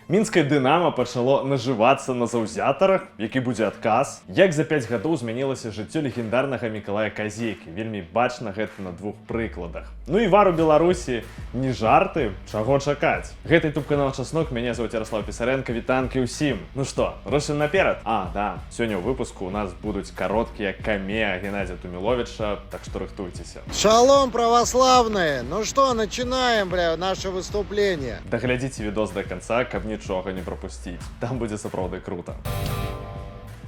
Мінскае «Дынама» пачало нажывацца на заўзятарах, які будзе адказ. Як за 5 гадоў змянілася жыццё легендарнага Мікалая Казейкі. Вельмі бачна гэта на двух прыкладах. Ну і ВАР у Беларусі не жарты, чаго чакаць. Гэта YouTube канал «Часнок», мяне зовут Ярослав Пісаренко, вітанкі ўсім. Ну што, рушым наперад? А, да, сёння ў выпуску у нас будуць кароткія камеа Геннадзя Туміловича, так што рыхтуйцеся. Шалом, православные! Ну что, начинаем, бля, наше выступление. Даглядзіце відос до конца, каб нічога не прапусціць. Там будзе сапраўды круто.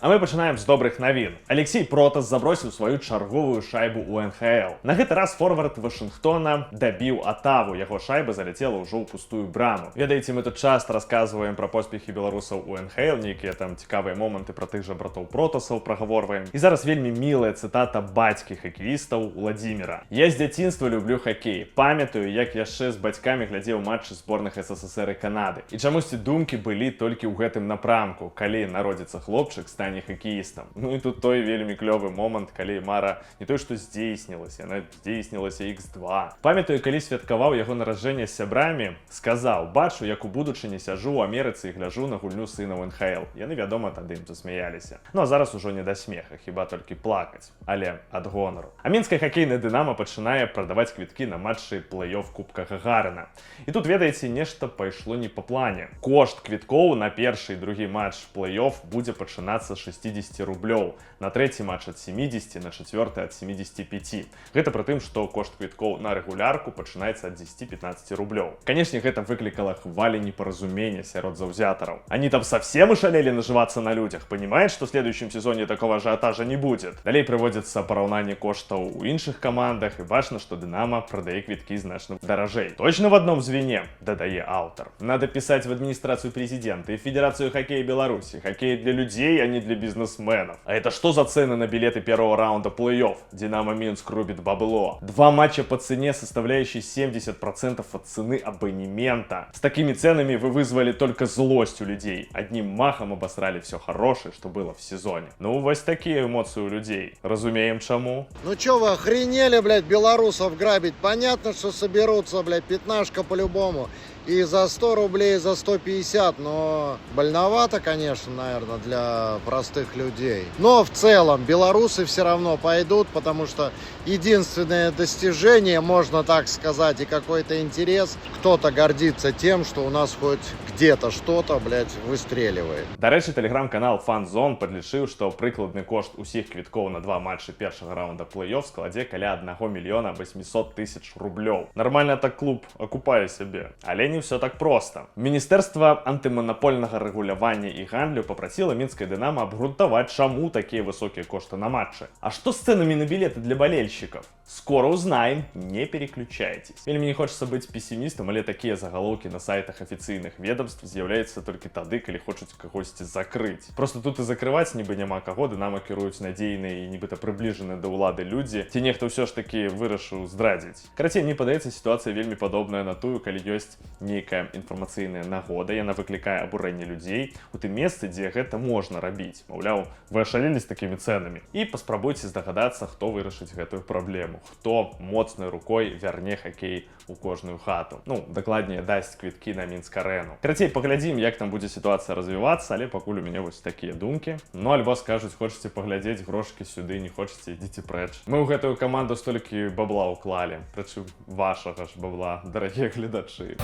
А мы пачынаем з добрых навін. Алексей Протас забросіў сваю чарговую шайбу ў НХЛ. На гэты раз форвард Вашынгтона дабіў Атаву. Яго шайба заляцела ўжо ў пустую браму. Ведаеце, мы тут часта расказваем пра поспехі беларусаў у НХЛ, нейкія там цікавыя моманты пра тых жа братоў Протасаў прагаворваем. І зараз вельмі мілая цытата бацькі хакеістаў Уладзіміра. «Я з дзяцінства люблю хакей. Памятаю, як яшчэ з бацькамі глядзеў матчы зборных СССР і Канады. І чамусьці думкі былі толькі ў гэтым напрамку. Калі народзіцца хлопчык, стане хакеістам». Ну і тут той вельмі клёвы момант, калі мара не той што здзейснілася, яна здзейснілася x2. «Памятаю, калі святкаваў яго нараджэнне з сябрамі, сказаў: бачу, як у будучыні сяжу ў Амерыцы і гляжу на гульню сына ў НХЛ. Яны, вядома, тады ім засмяяліся. Ну а зараз ужо не да смеха, хіба толькі плакаць, але ад гонару». А мінскае хакейнае «Дынама» пачынае прадаваць квіткі на матчы плэй-оф Кубка Гагарына. І тут, ведаеце, нешта пайшло не па плане. Кошт квіткоў на першы і другі матч плэй-оф будзе пачынацца з 60 рублёў, на трэці матч ад 70, на чацвёрты ад 75. Гэта пры тым, што кошт квіткоў на рэгулярку пачынаецца ад 10-15 рублёў. Канешне, гэта выклікала хвалі непаразумення сярод заўзятараў. «Они там совсем ошалели наживаться на людях, понимают, что в следующем сезоне такого ажиотажа не будет». Далей прыводзіцца параўнанне коштаў у іншых камандах, і бачна, што «Дынама» прадае квіткі значна даражэй. «Точно в одном звене», дадае аўтар. «Надо писать в администрацию президента и в Федерацию хоккея Беларуси. Хоккей для людей, а не для бизнесменов. А это что за цены на билеты первого раунда плей-офф? Динамо Минск рубит бабло. Два матча по цене, составляющей 70% от цены абонемента. С такими ценами вы вызвали только злость у людей. Одним махом обосрали все хорошее, что было в сезоне». Ну, вось такие эмоции у людей. Разумеем, чаму. Ну чё вы охренели, блядь, белорусов грабить? Понятно, что соберутся, блядь, пятнашка по-любому. И за 100 рублей, и за 150, но больновато, конечно, наверное, для простых людей. Но в целом белорусы все равно пойдут, потому что единственное достижение, можно так сказать, и какой-то интерес, кто-то гордится тем, что у нас хоть где-то что-то, блядь, выстреливает. Дарэчы, тэлеграм-канал Фанзон падлічыў, што прыкладны кошт усіх квіткоў на два матчы першага раунда плэй-офф складзе каля 1 мільёна 800 тысяч рублёў. Нармальна так клуб акупае сябе. Але не ўсё так проста. Міністэрства антыманапольнага рэгулявання і гандлю папрасіла мінскае «Дынама» абгрунтаваць, чаму такія высокія кошты на матчы. А что с ценами на билеты для болельщиков? Скоро узнаем, не переключайтесь. Вельмі не хочется быць песімістам, але такія загалоўкі на сайтах афіцыйных ведомств з'яўляюцца толькі тады, калі хочуць кагосьці закрыць. Просто тут і закрываць нібы няма каго, «Дынама» кіруюць надзейныя і нібыта прыбліжаны да ўлады людзі, ці нехта ўсё ж такі вырашыў здрадзіць. Карацей, мне падаецца, сітуацыя вельмі падобная на тую, калі ёсць нейкая інфармацыйная нагода, яна выклікае абурэнне людзей у тым месцы, дзе гэта можна рабіць. Маўляў, вы ашалелі з такімі цэнамі. І паспрабуйце здагадацца, хто вырашыць гэтую праблему, хто моцнай рукой вярне хакей у кожную хату. Ну, дакладней, дасць квіткі на Мінск-арэну. Карацей, паглядзім, як там будзе сітуацыя развівацца, але пакуль у мяне вось такія думкі. Ну, альбо скажуць: хочаце паглядзець — грошкі сюды, не хочаце — ідзіце прэч. Мы ў гэтую каманду столькі бабла ўклалі, прычым вашага ж бабла, дарагія гледачы.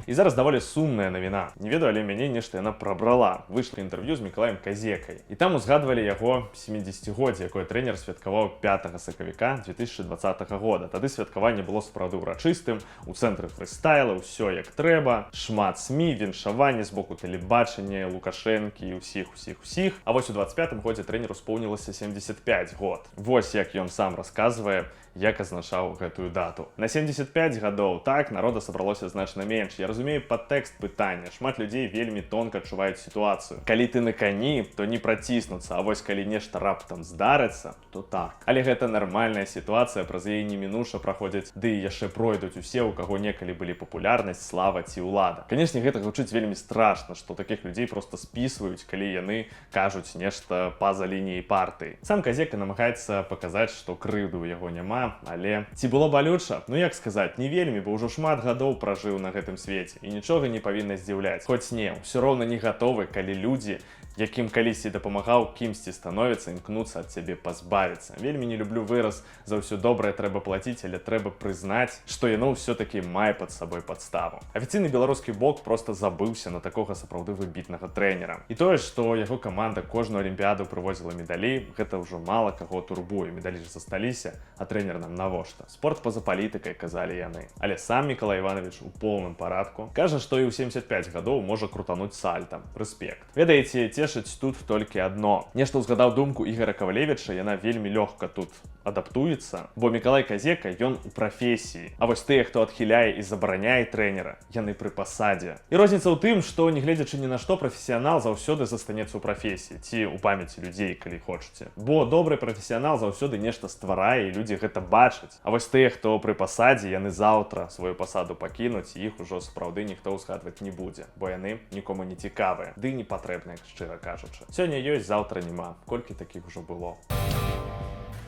І зараз даволі сумная навіна. Не ведаю, але мяне нешта яна прабрала. Выйшла інтэрв'ю з Мікалаем Казекай. І там узгадвалі яго 70-годдзе, якое трэнер святкаваў 5 сакавіка 2020 года. Тады святкаванне было сапраўды ўрачыстым, у цэнтры фрыстайла, ўсё як трэба, шмат СМІ, віншаванне з боку тэлебачання, Лукашэнкі і ўсіх, усіх, усіх. А вось у 25 годзе трэнеру споўнілася 75 год. Вось як ён сам расказвае, як азначаў гэтую дату. «На 75 гадоў так народа сабралося значна менш. Я разумею падтэкст пытання. Шмат людзей вельмі тонка адчуваюць сітуацыю. Калі ты на кані, то не праціснуцца, а вось калі нешта раптам здарыцца, то так. Але гэта нармальная сітуацыя, праз яе немінуча праходзяць ды і яшчэ пройдуць усе, у каго некалі былі папулярнасць, слава ці ўлада. Канешне, гэта гучыць вельмі страшна, што такіх людзей проста спісваюць, калі яны кажуць нешта па-за лініяй партыі». Сам Казека намагаецца паказаць, што крыўды ў яго няма. няма, але ці было балюча? Ну, як сказаць, не вельмі, бо ўжо шмат гадоў пражыў на гэтым свеце і нічога не павінна здзіўляць. Хоць не, ўсё роўна не гатовы, калі людзі, якім калісьці дапамагаў, кімсьці становяцца, імкнуцца ад цябе пазбавіцца. Вельмі не люблю выраз «за ўсё добрае трэба плаціць», але трэба прызнаць, што яно ўсё-такі мае пад сабой падставу. Афіцыйны беларускі бок просто забыўся на такога сапраўды выбітнага трэнера. І тое, што яго каманда кожную алімпіяду прывозіла медалі, гэта ўжо мала каго турбуе. Медалі ж засталіся, а трэнер нам навошта? Спорт па-за палітыкай, казалі яны. Але сам Мікалай Іванавіч у поўным парадку. Кажа, што і ў 75 гадоў можа крутануць сальта. Рэспект. Ведаеце, цешыць тут толькі адно. Нешта ўзгадаў думку Ігара Кавалевіча, яна вельмі лёгка тут адаптуецца, бо Мікалай Казека, ён у прафесіі. А вось тыя, хто адхіляе і забараняе трэнера, яны пры пасадзе. І розніца ў тым, што, нягледзячы ні на што, прафесіянал заўсёды застанецца ў прафесіі ці ў памяці людзей, калі хочаце. Бо добры прафесіянал заўсёды нешта стварае, і людзі гэта бачаць. А вось тыя, хто пры пасадзе, яны заўтра сваю пасаду пакінуць, і іх ужо сапраўды ніхто ўзгадваць не будзе, бо яны нікому не цікавыя, ды не патрэбныя, шчыра кажучы. Сёння ёсць, заўтра няма. Колькі такіх ужо было.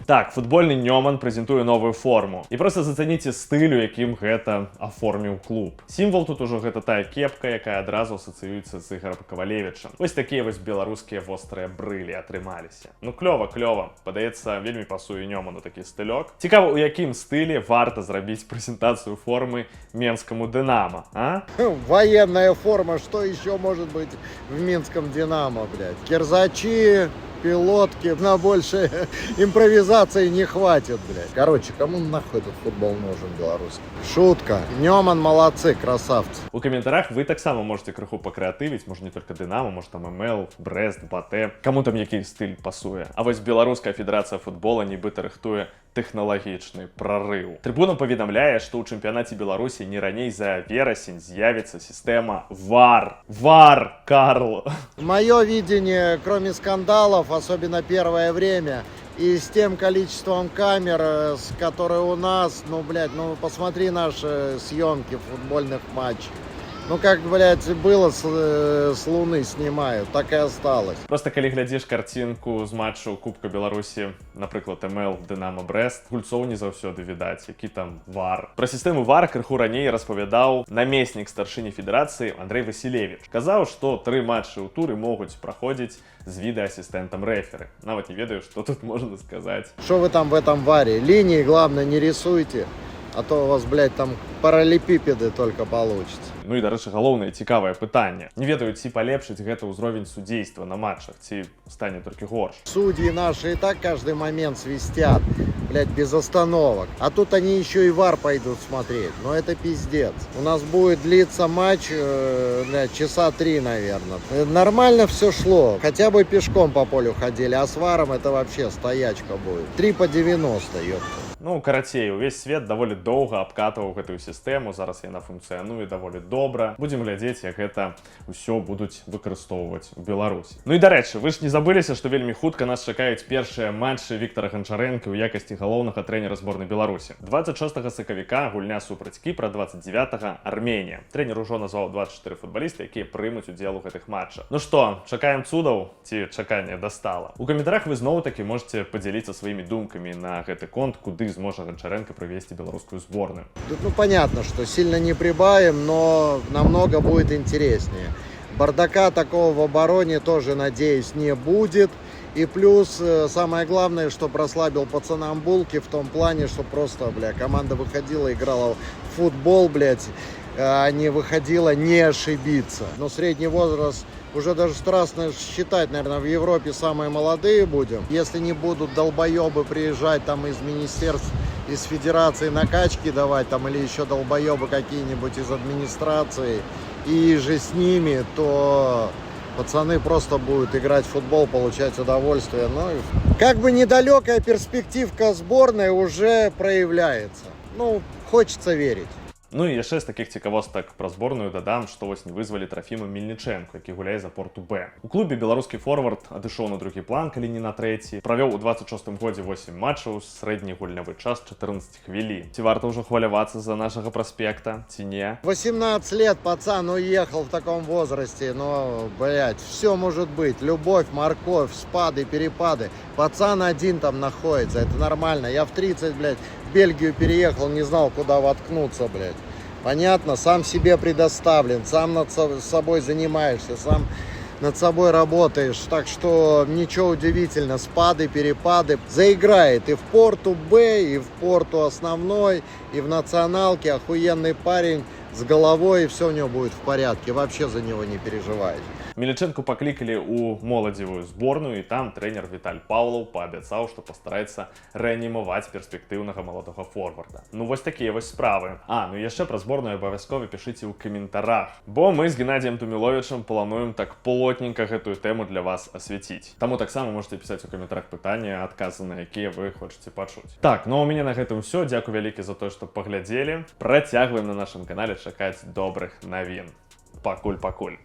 Так, футбольны Нёман прэзентуе новую форму. І просто зацаніце стыль, у якім гэта аформіў клуб. Сімвал тут ужо гэта тая кепка, якая адразу асацыюецца з Ігарам Кавалевічам. Вось такія вось беларускія вострыя брылі атрымаліся. Ну, клёва, клёва. Падаецца, вельмі пасуе Нёману такі стылёк. Цікава, у якім стылі варта зрабіць прэзентацыю формы менскаму Дынама, а? Военная форма, что еще может быть в Минском «Динамо», блядь? Кирзачи, пилотки, на больше импровизации не хватит, блядь. Короче, кому нахуй этот футбол нужен белорусский? Шутка. Неман молодцы, красавцы. У каментарах вы таксама можете крыху пакрэатывіць, можа, не только Дынама, можа, там МЛ, Брэст, БАТЭ, каму там які стыль пасуе. А вось Беларуская федэрацыя футбола нібыта рыхтуе тэхналагічны прарыў. Трыбуна паведамляе, што ў чэмпіянаце Беларусі не раней за верасень з'явіцца сістэма ВАР. ВАР, Карл! Мое видение, кроме скандалов, особенно первое время, и с тем количеством камер, с которые у нас, ну, блядь, ну, посмотри наши съемки футбольных матчей. Ну, как, блядь, было с Луны снимают, так и осталось. Просто калі глядзіш карцінку з матчу Кубка Беларусі, напрыклад, МЛ Дынама Брэст, гульцоў не заўсёды відаць, які там ВАР. Пра сістэму ВАР крыху раней распавядаў намеснік старшыні федэрацыі Андрэй Васілевіч. Казаў, што тры матчы ў туры могуць праходзіць з відэаасістэнтам рэферы. Нават не ведаю, што тут можна сказаць. Что вы там в этом варе? Линии, главное, не рисуйте, а то у вас, блядь, там параллелепипеды только получится. Ну і, дарэчы, галоўнае цікавае пытанне. Не ведаю, ці палепшыць гэта ўзровень судзейства на матчах, ці стане толькі горш. Судьи наши и так каждый момент свистят, блядь, без остановок. А тут они еще и вар пойдут смотреть. Но это пиздец. У нас будет длиться матч, блядь, часа три, наверное. Нормально все шло. Хотя бы пешком по полю ходили, а с варом это вообще стоячка будет. 3 по 90, ёпта. Ну, карацей, увесь свет даволі доўга абкатваў гэтую сістэму, зараз яна функцыянуе даволі добра. Будзем глядзець, як гэта ўсё будуць выкарыстоўваць у Беларусі. Ну і, дарэчы, вы ж не забыліся, што вельмі хутка нас чакаюць першыя матчы Віктара Ганчарэнкі ў якасці галоўнага трэнера зборнай Беларусі. 26 сакавіка гульня супраць Кіпра, 29 Арменія. Трэнер ужо назваў 24 футбаліста, якія прымуць удзел у гэтых матчах. Ну што, чакаем цудаў ці чаканне дастала? У каментарах вы зноў-такі можете падзяліцца сваімі думкамі на гэты конт, куды зможа Ганчарэнка прывесці беларускую зборную. Тут, ну, понятно, что сильно не прибавим, но намного будет интереснее. Бардака такого в обороне тоже, надеюсь, не будет. И плюс, самое главное, что прослабил пацанам булки в том плане, что просто, бля, команда выходила, играла в футбол, блядь, а не выходила не ошибиться. Но средний возраст уже даже страшно считать, наверное, в Европе самые молодые будем. Если не будут долбоебы приезжать там из министерств, из федерации накачки давать там, или еще долбоебы какие-нибудь из администрации, и же с ними, то пацаны просто будут играть в футбол, получать удовольствие. Ну, и как бы недалекая перспективка сборной уже проявляется. Ну, хочется верить. Ну і яшчэ з такіх цікавостак пра зборную дадам, што вось не вызвалі Трафіма Мельнічэнку, які гуляе за Порту Б. У клубе беларускі форвард адышоў на другі план, калі не на трэці. Правёў у 26 годзе 8 матчаў, сярэдні гульнявы час 14 хвілін. Ці варта ўжо хвалявацца за нашага праспекта, ці не? 18 лет пацан уехал в таком возрасте, но, блядь, все может быть. Любовь, морковь, спады, перепады. Пацан один там находится, это нормально. Я в 30, блядь, Бельгию переехал, не знал, куда воткнуться, блядь. Понятно, сам себе предоставлен, сам над собой занимаешься, сам над собой работаешь. Так что ничего удивительно, спады, перепады. Заиграет и в Порту Б, и в Порту основной, и в националке. Охуенный парень с головой, и все у него будет в порядке. Вообще за него не переживайте. Мельнічэнку паклікалі ў моладзевую зборную, і там трэнер Віталь Паўлаў паабяцаў, што пастараецца рэанімаваць перспектыўнага маладога форварда. Ну вось такія вось справы. А, ну яшчэ пра зборную абавязкова пішыце ў каментарах, бо мы з Геннадзіем Туміловічам плануем так плотненько гэтую тэму для вас асвяціць. Таму таксама можете пісаць у каментарах пытанні, адказы на якія вы хочаце пачуць. Так, ну а у мяне на гэтым все. Дзякуй вялікі за тое, што паглядзелі. Працягваем на нашым канале чакаць добрых навін. Пакуль, пакуль.